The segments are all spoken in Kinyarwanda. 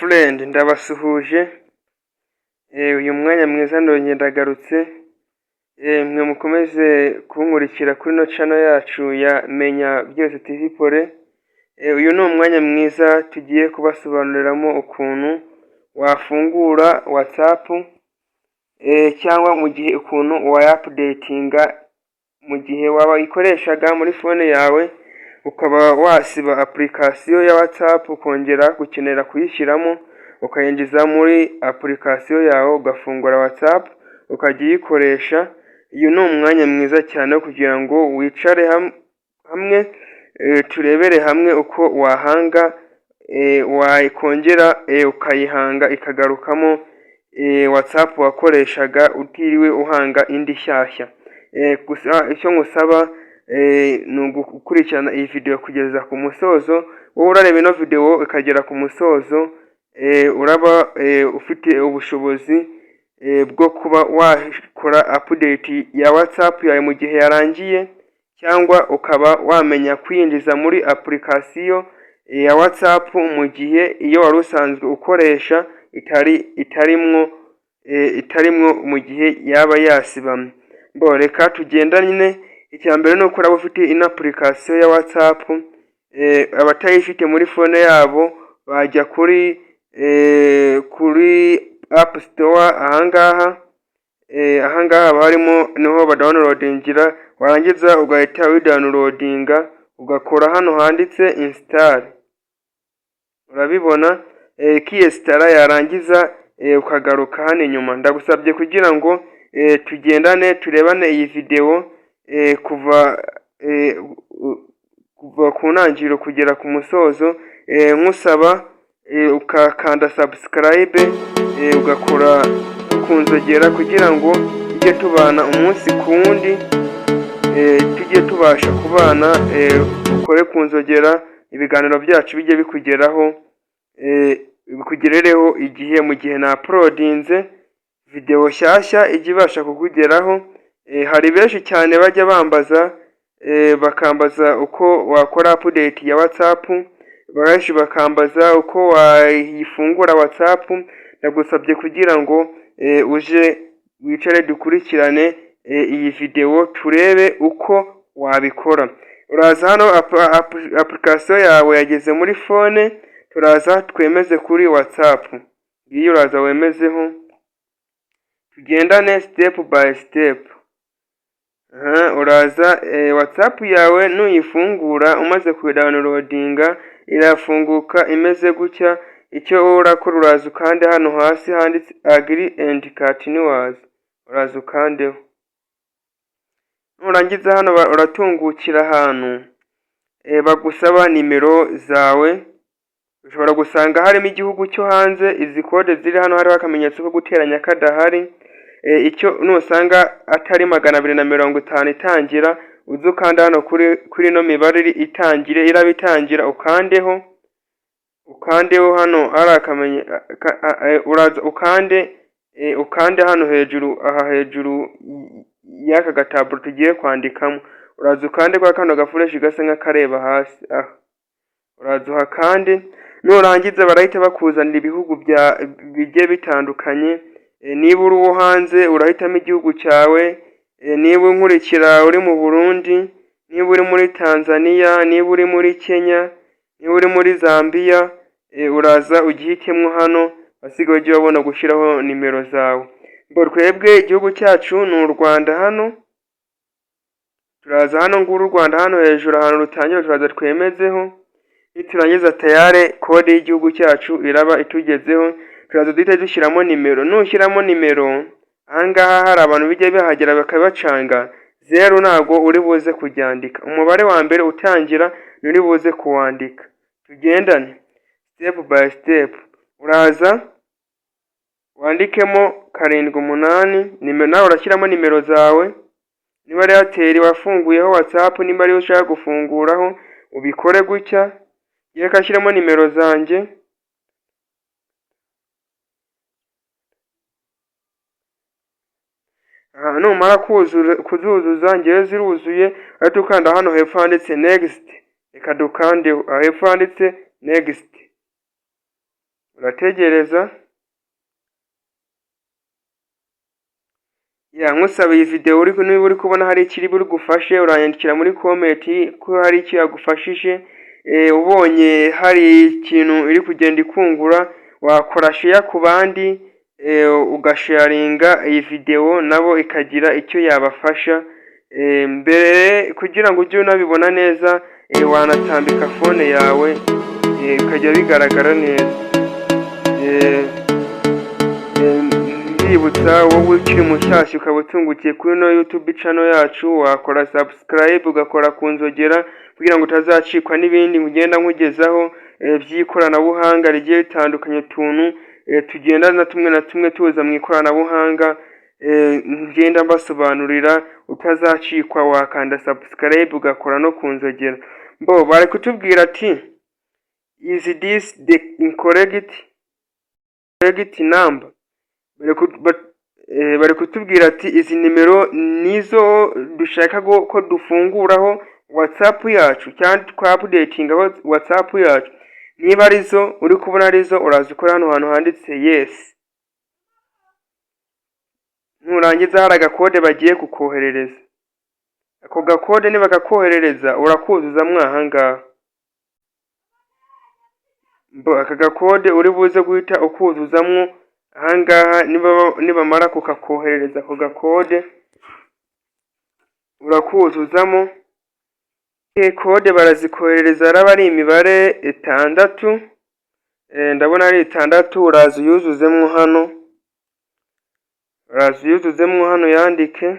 Friend, ndabasuhuje. Uyu mwanya mwiza ndongeye ndagarutse. Mwe mukomeze kunkurikira kuri ino channel yacu ya Menya Byose TV Pole. Uyu ni umwanya mwiza tugiye kubasobanuriramo ukuntu wafungura WhatsApp, cyangwa mu gihe ukuntu wayaupdatinga mu gihe waba wayikoreshaga muri phone yawe, ukaba wasiba application ya WhatsApp, ukongera gukenera kuyishyiramo, ukayinjiza muri application yawe, ugafungura WhatsApp ukajya uyikoresha. Uyu ni umwanya mwiza cyane wo kugira ngo wicare hamwe, turebere hamwe uko wahanga, wakongera ukayihanga ikagarukamo WhatsApp wakoreshaga utiriwe uhanga indi nshyashya. Gusa icyo ngusaba ni ugukurikirana iyi video kugeza ku musozo. Wowe urareba ino video ikagera ku musozo, uraba ufite ubushobozi bwo kuba wakora update ya WhatsApp yawe mu gihe yarangiye, cyangwa ukaba wamenya kwinjiza muri application ya WhatsApp mu gihe iyo wari usanzwe ukoresha itari itarimwo mu gihe yaba yasibamye. Bo reka tugendane. Icya mbere ni uko uraba ufite ino application ya WhatsApp. Abatayifite muri phone yabo bajya kuri App Store ahangaha. Ahangaha haba harimo, niho badownloadingira, warangiza ugahita widownloadinga, ugakora hano handitse install, urabibona, ikiyinstalla, yarangiza ukagaruka hano inyuma. Ndagusabye kugira ngo tugendane, turebane iyi video kuva ku ntangiriro kugera ku musozo. Nkusaba ukakanda subscribe, ugakora ku nzogera kugira ngo tujye tubana umunsi ku wundi, tujye tubasha kubana. Ukore ku nzogera, ibiganiro byacu bijye bikugeraho, bikugerereho igihe. Mu gihe na uploadinze video nshyashya, ijye ibasha kukugeraho. Hari benshi cyane bajya bambaza, bakambaza uko wakora update ya WhatsApp, benshi bakambaza uko wayifungura WhatsApp. Ndagusabye kugira ngo uje wicare dukurikirane iyi video, turebe uko wabikora. Uraza hano, application yawe yageze muri phone, turaza twemeze kuri WhatsApp. Ngiyo, uraza wemezeho, tugendane step by step. Uraza WhatsApp yawe nuyifungura, umaze kuyidownloadinga, irafunguka imeze gutya. Icyo wowe urakora, uraza ukande hano hasi handitse "Agree and continue", uraza ukandeho. Nurangiza hano uratungukira ahantu bagusaba nimero zawe. Ushobora gusanga harimo igihugu cyo hanze, izi code ziri hano hariho akamenyetso ko guteranya kadahari. Icyo nusanga atari 250 itangira, uze ukanda hano kuri ino mibare itangire, iraba itangira, ukandeho hano hari akamenye, uraza ukande hano hejuru, aha hejuru y'aka gataburo tugiye kwandikamo. Uraza ukande kwa kano gaflèche gasa nk'akareba hasi aha, uraza uhakande. Nurangiza barahita bakuzanira ibihugu bya bigiye bitandukanye. Niba uri uwo hanze, urahitamo igihugu cyawe. Niba unkurikira uri mu Burundi, niba uri muri Tanzania, niba uri muri Kenya, niba uri muri Zambia, uraza ugihitemo hano, asigaye ujye wabona gushyiraho nimero zawe. Ngo twebwe igihugu cyacu ni u Rwanda. Hano turaza hano, nguru u Rwanda hano hejuru ahantu rutangira, turaza twemezeho. Niturangiza, tayari code y'igihugu cyacu iraba itugezeho. Turaza duhite dushyiramo nimero. Nushyiramo nimero ahangaha, hari abantu bijya bihagera bakabacanga. Zeru ntabwo uri buze kuryandika, umubare wa mbere utangira nturi buze kuwandika. Tugendane step by step. Uraza wandikemo 78 nimero, nawe urashyiramo nimero zawe. Niba ari Airtel wafunguyeho WhatsApp, niba ariyo ushaka gufunguraho, ubikore gutya. Reka ashyiremo nimero zanjye. Numara kuzuzuza, ngewe ziruzuye, ahita ukanda hano hepfo handitse "Next". Reka dukandeho aho hepfo handitse "Next". Urategereza. Ya, nkusaba iyi video uri, niba uri kubona hari ikiri buri gufashe, uranyandikira muri comment ko hari icyo yagufashije. Ubonye hari ikintu iri kugenda ikungura, wakora share ku bandi, ugasharinga iyi video nabo ikagira icyo yabafasha. Mbere kugira ngo ujye unabibona neza, wanatambika phone yawe, bikajya bigaragara neza. Mbibutsa wowe ukiri mushyashya ukaba utungukiye kuri ino YouTube channel yacu, wakora subscribe, ugakora ku nzogera kugira ngo utazacikwa n'ibindi ngenda nkugezaho by'ikoranabuhanga rigiye ritandukanye, utuntu tugenda na tumwe na tumwe tuza mu ikoranabuhanga, ngenda mbasobanurira. Utazacikwa wakanda subscribe, ugakora no ku nzogera. Bo bari kutubwira ati: "Is this the correct number?" Bari kutubwira ati izi nimero nizo dushaka ko dufunguraho WhatsApp yacu cyangwa twa updatingaho WhatsApp yacu. Niba arizo uri kubona arizo, uraza ukora hano hantu handitse yes. Nurangiza hari agakode bagiye kukoherereza. Ako gakode nibakakoherereza, urakuzuzamwo aha ngaha. Aka gakode uri buze guhita ukuzuzamwo aha ngaha. Nibamara kukakoherereza, ako gakode urakuzuzamo. Kode barazikoherereza, araba ari imibare itandatu, ndabona ari itandatu. Uraza uyuzuzemwo hano, uraza uyuzuzemwo hano, yandike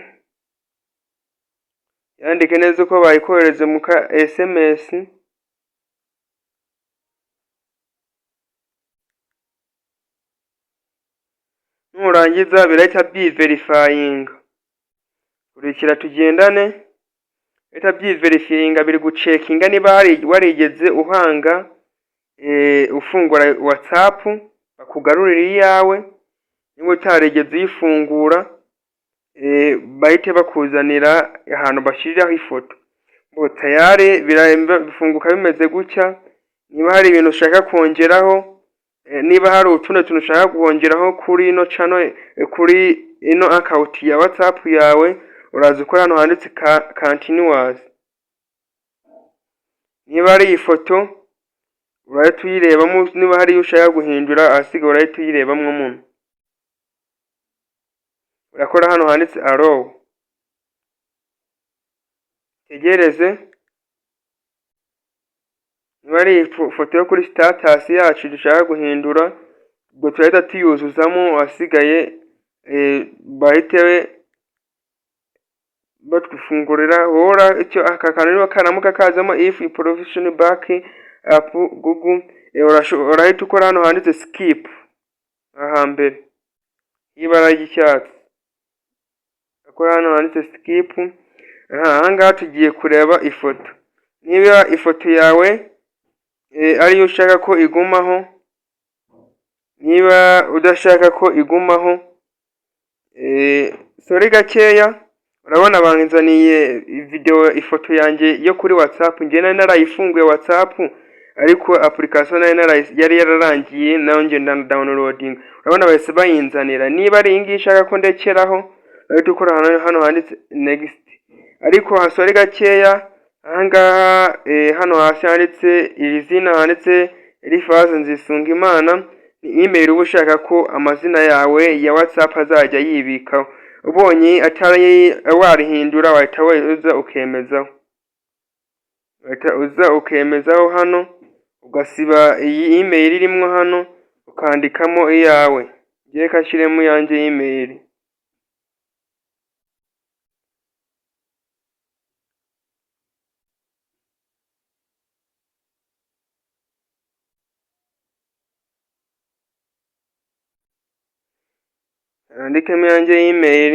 neza uko bayikohereze mu ka SMS. Nurangiza birahita byiverifyinga. Kurikira tugendane. Birahita byiverifyinga, biri gucheckinga niba hari warigeze uhanga ufungura WhatsApp, bakugarurira iyawe. Niba utarigeze uyifungura, bahite bakuzanira ahantu bashyiriraho ifoto. Ngo tayari bifunguka bimeze gutya. Niba hari ibintu ushaka kongeraho, niba hari utundi tuntu ushaka kongeraho kuri ino channel, kuri ino account ya WhatsApp yawe, uraza ukora hano handitse continuous. Niba ari ifoto urahita uyirebamo, niba hari iyo ushaka guhindura, ahasigaye urahita uyirebamo muno. Urakora hano handitse allow, tegereze. Niba ari ifoto yo kuri status yacu dushaka guhindura, ubwo turahita tuyuzuzamo, ahasigaye bahite batufungurira. Hora icyo aka kantu niba karamuka kazamo if professional back up Google, urahita ukora hano handitse skip ahambere y'ibara ry'icyatsi. Ukora hano handitse skip. Aha ngaha tugiye kureba ifoto. Niba ifoto yawe ariyo ushaka ko igumaho, niba udashaka ko igumaho, sorry gakeya, urabona banzaniye video, ifoto yanjye yo kuri WhatsApp. Njye nari narayifunguye WhatsApp, ariko application nari yari yararangiye, nayo ngenda downloading, urabona bahise bayinzanira. Niba ari iyi ngiyi ushaka ko ndekeraho, urahita ukora hano handitse next. Ariko hasore gakeya, ahangaha hano hasi handitse iri zina, handitse Elifaze Nzisunga Imana, ni email uba ushaka ko amazina yawe ya WhatsApp azajya yibikaho. Ubonye atari warihindura, wahita uza ukemezaho, wahita uza ukemezaho hano, ugasiba iyi email irimo hano, ukandikamo iyawe. Ngiye reka nshyiremo iyanjye email. Nandikemo iyanjye email.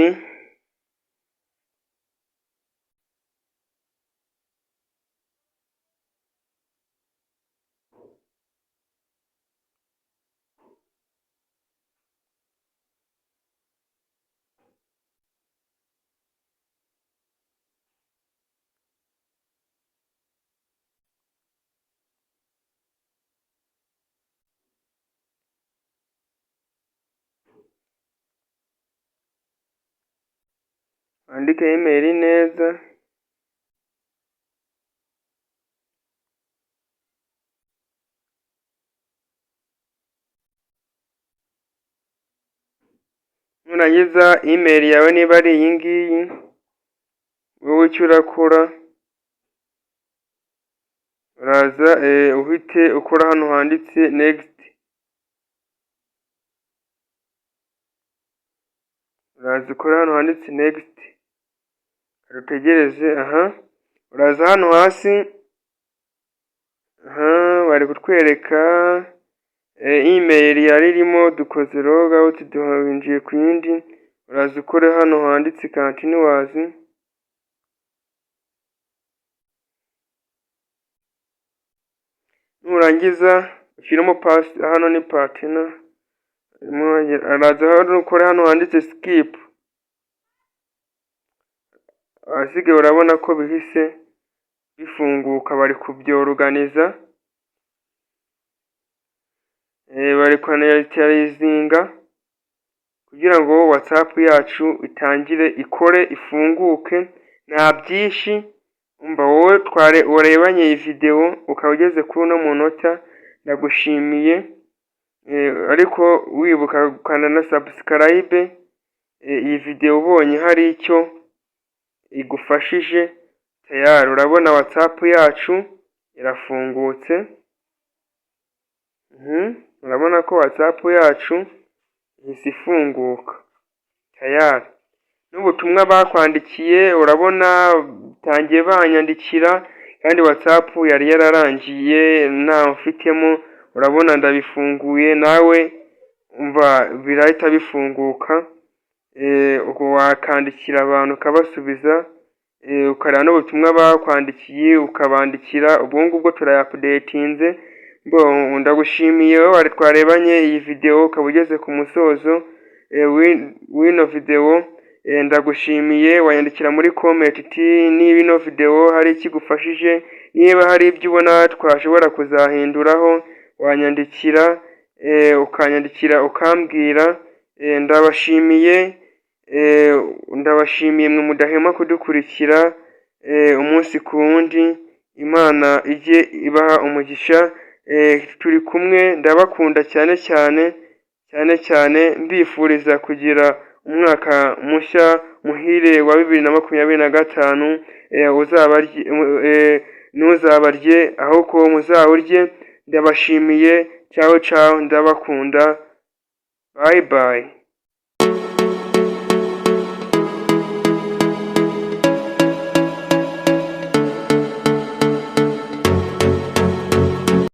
Wandike email neza. Nurangiza email yawe niba ari iyi ngiyi, wowe icyo urakora uraza uhite ukora hano handitse next. Uraza ukora hano handitse next, utegereze. Aha uraza hano hasi, aha bari kutwereka email yari irimo, dukoze log out, duhinjiye ku yindi. Uraza ukore hano handitse continue. Nurangiza ushyiremo pass, hano ni partner. Araza hano ukore hano handitse skip. Ahasigaye urabona ko bihise bifunguka, bari kubyoruganiza, bari kwanayitarizinga kugira ngo WhatsApp yacu itangire ikore, ifunguke. Nta byinshi, umva, wowe tware warebanye iyi video ukaba ugeze kuri uno munota, ndagushimiye, ariko wibuka gukanda na subscribe. Iyi video ubonye hari icyo igufashije, tayari urabona WhatsApp yacu irafungutse. Urabona ko WhatsApp yacu ihise ifunguka tayari, n'ubutumwa bakwandikiye urabona batangiye banyandikira, kandi WhatsApp yari yararangiye ntawe mfitemo. Urabona ndabifunguye, nawe umva birahita bifunguka, wakandikira abantu ukabasubiza, ukareba n'ubutumwa bakwandikiye ukabandikira. Ubwo ngubwo turayaupdatinze. Ndagushimiye wowe twarebanye iyi video ukaba ugeze ku musozo w'ino video, ndagushimiye. Wanyandikira muri comment uti niba ino video hari ikigufashije, niba hari ibyo ubona twashobora kuzahinduraho, wanyandikira, ukanyandikira ukambwira. Ndabashimiye, ndabashimiye mwe mudahema kudukurikira umunsi ku wundi. Imana ijye ibaha umugisha. Turi kumwe, ndabakunda cyane cyane cyane cyane, mbifuriza kugira umwaka mushya muhire wa 2025. Ntuzabarye ahubwo muzawurye. Ndabashimiye, ciao ciao, ndabakunda, bye bye.